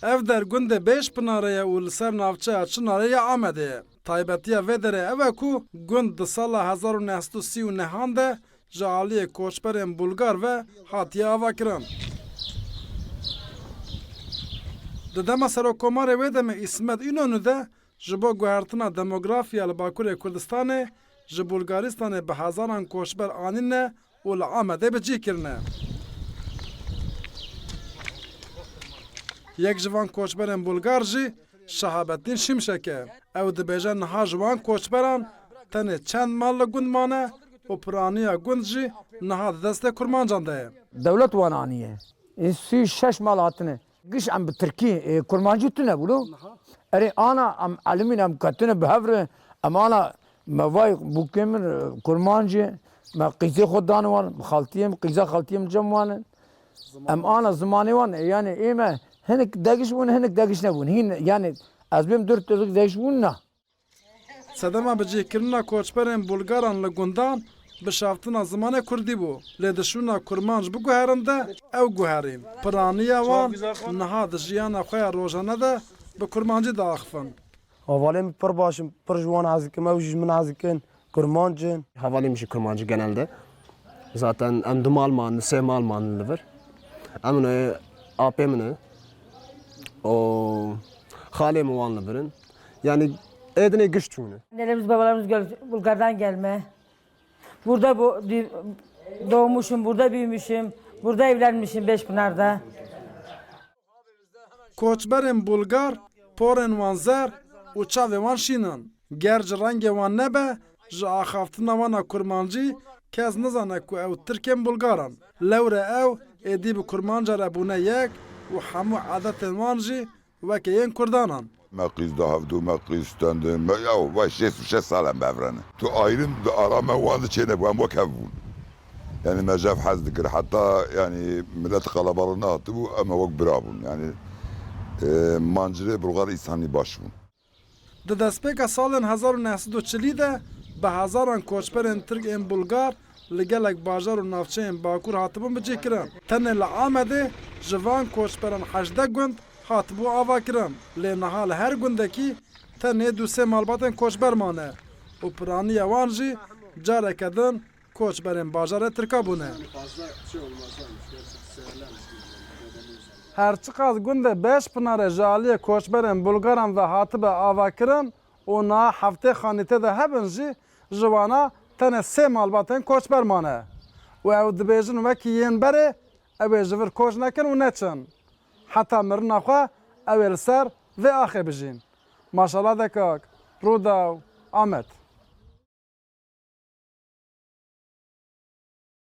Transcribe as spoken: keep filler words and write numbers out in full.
Ev der gundê Bêjpinarê ye û li ser navçeya Çinarê ya Amedê ye. Taybetiya vê derê ew e ku gund di sala hezar û neh sed û sî û nehan de ji aliyê koçberên Bulgar ve hatiye avakirin. Di dema Serokkomarê wê demê Îsmet Înonû de ji bo guhertina demografiya li Bakurê Kurdistanê ji Bulgaristanê bi hezaran koçber anîne û li Amedê bi cih kirine. Yek ji van koçberên Bulgar jî Şehabettin Şimşek e. Ew dibêje niha ji wan koçberan tenê çend mal li gund mane û piraniya gund jî niha di destê kurmancan de ye. Dewlet wan aniye. Ê sî û şeş mal hatine. Giş em bi tirkî, e, kurmancî tune bû lo. Erê ana em elimîn em ketine bi hev re. Em ana me vay bûkê min, e, kurmancî, me qîzê xwe dan wan, xaltiyê min, qîza xaltiyê min cem wan in. Em ana zimanê wan, e, yani ê me hinek degiş bûn, hinek degiş nebûn. Hîn yani ez bêm dört yıllık degiş bûn na. Sedema bicihkirina koçberên Bulgaran li gundan bişaftina zimanê kurdî bû. Lê di şûna kurmanc biguherin de ew guherîn. Piraniya wan niha di jiyana xwe ya rojane de bi kurmancî diaxifin. Hevalên min pir baş in, pir ji wan hez dikim, ew jî ji min hez dikin, kurmanc in. Hevalên min jî kurmanc in genelde. Zaten em du mal man, sê mal man li vir. Em ne apê min e. O xalê min wan li vir in. Yani ê dinê giş çûne. Annelerimiz, babalarımız gel-, Bulgar'dan gelme. Burada bu, di-, doğmuşum, burada büyümüşüm, burada evlenmişim Beşpınar'da. Koçberên Bulgar porên wan zer û çavê wan şîn in. Ger ji rengê wan nebe, ji axaftina wan a kurmancî kes nizane ku ew tirkên Bulgar in. Lewre ew êdî bi kurmanca re bûne yek û hemû edetên wan jî weke yên kurdan in. Me qîz da hevdû, me qîz stendin, me ya vay şêst û şeş sal em bi hev re ne. Tu ayrım di ara me wan de çênebû, em wek hev bûn. Yani me ji hev hez dikir. Heta yani millet qelebalix nehatibû, em wek bira bûn. Yani, e, mancirê Bulgar îsanî baş bûn. Di destpêka salên hezar û neh sed û çilî de bi hezaran koçberên Tirk ên Bulgar li gelek bajar û navçeyên Bakur hatibûn bicihkirin. Tenê li Amedê ji van koçberan hejdeh gund hatibû avakirin. Lê niha li her gundekî tenê du sê malbatên koçber mane û piraniya wan jî careke din koçberên bajarê Tirka bûne. Her çiqas gundê Beşpınarê ji aliyê koçberên Bulgaran ve hatibe avakirin û niha heftê xanî tê de hebin jî, ji wana tenê sê malbatên koçber mane û ew dibêjin wekî yên berê ew ê ji vir koç nekin û neçin. Heta mirina xwe ew ê li ser vê axê bijîn. Maşala Dekak, Rûdaw, Amed.